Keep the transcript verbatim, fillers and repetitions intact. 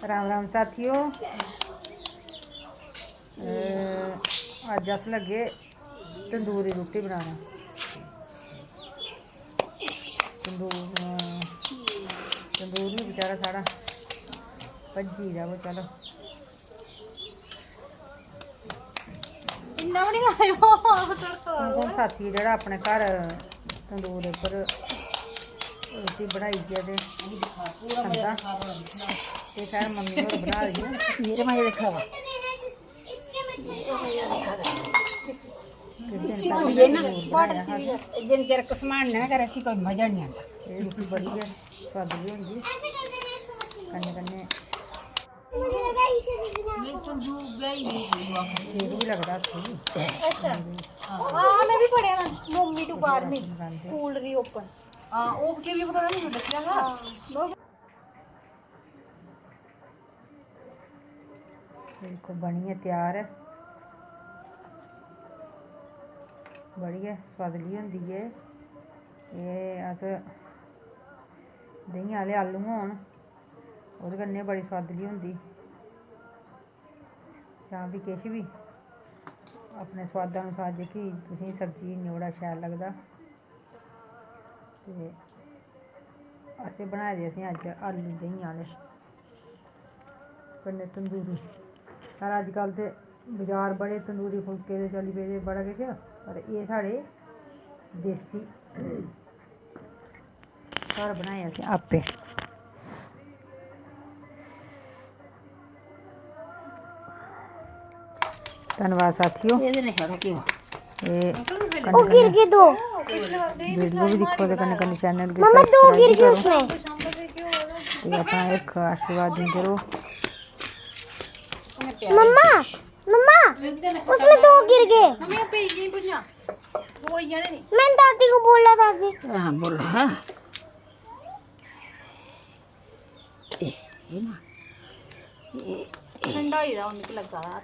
राम राम साथियो, अ, अज्ज अस लग्गे तंदूरी रुट्टी बनाना। तंदूर, अ, तंदूर बी बेचारा साढ़ा भज्जी दा, बो चलो। इन्ना बी निं खाएओ, तड़का हून कौन साथी जेह्ड़ा अपने घर तंदूर उप्पर रुट्टी बनाइयै ते खंदा, ते खैर मम्मी होर बना दी ऐ। ये मजे दिक्खा दा। इसी कुड़िये ना, जिन चिर घसमान ना करे, इसी कोई मजा निं आंदा। एह् रुट्टी बड़ी गै सोआदली होंदी, कन्नै कन्नै ठीक बी लगदा हत्थै गी। अच्छा। हां, में बी पढ़ेआ ना, नौमीं to बारहवीं, स्कूल reopen। हां, ओह् केह् पता नहीं लग्गेआ हा। हां, दिक्खो, बनियै त्यार ऐ। बड़ी गै सोआदली होंदी ऐ। एह् अस देहीं आह्ले आलू होन, ओह्दे कन्नै बड़ी सोआदली होंदी। जां फ्ही किश बी अपने सोआदा अनुसार जेह्की तुसेंगी सब्जी न्योड़ा शैल लगदा। ते असें बनाए दे, असें अज्ज आलू देहीं आह्ले कन्नै तंदूरी। पर अज्जकल ते बजार बड़े तंदूरी फुलके दे चली पेदे, बड़ा किश, पर एह् साढ़े देसी घर बनाए असें आपे। धन्नवाद साथियो। एह्दे ने छड़ा घ्यो। एह् ओह् गिर गए दो। वीडियो भी दिक्खो ते कन्नै कन्नै चैनल गी मम्मा, दो subscribe गिर भी गए करो। उसमें। ते अपना इक आशीर्वाद दिंदे रहो। मम्मा, मम्मा, उसमें दो गिर गए। मम्मी, पे यहीं पर जा। वो यहाँ नहीं। मैंने दादी को बोला, दादी। हाँ, बोला, हाँ। ए, ये ना। ठंडा ही रहा, उनको लगा रहा।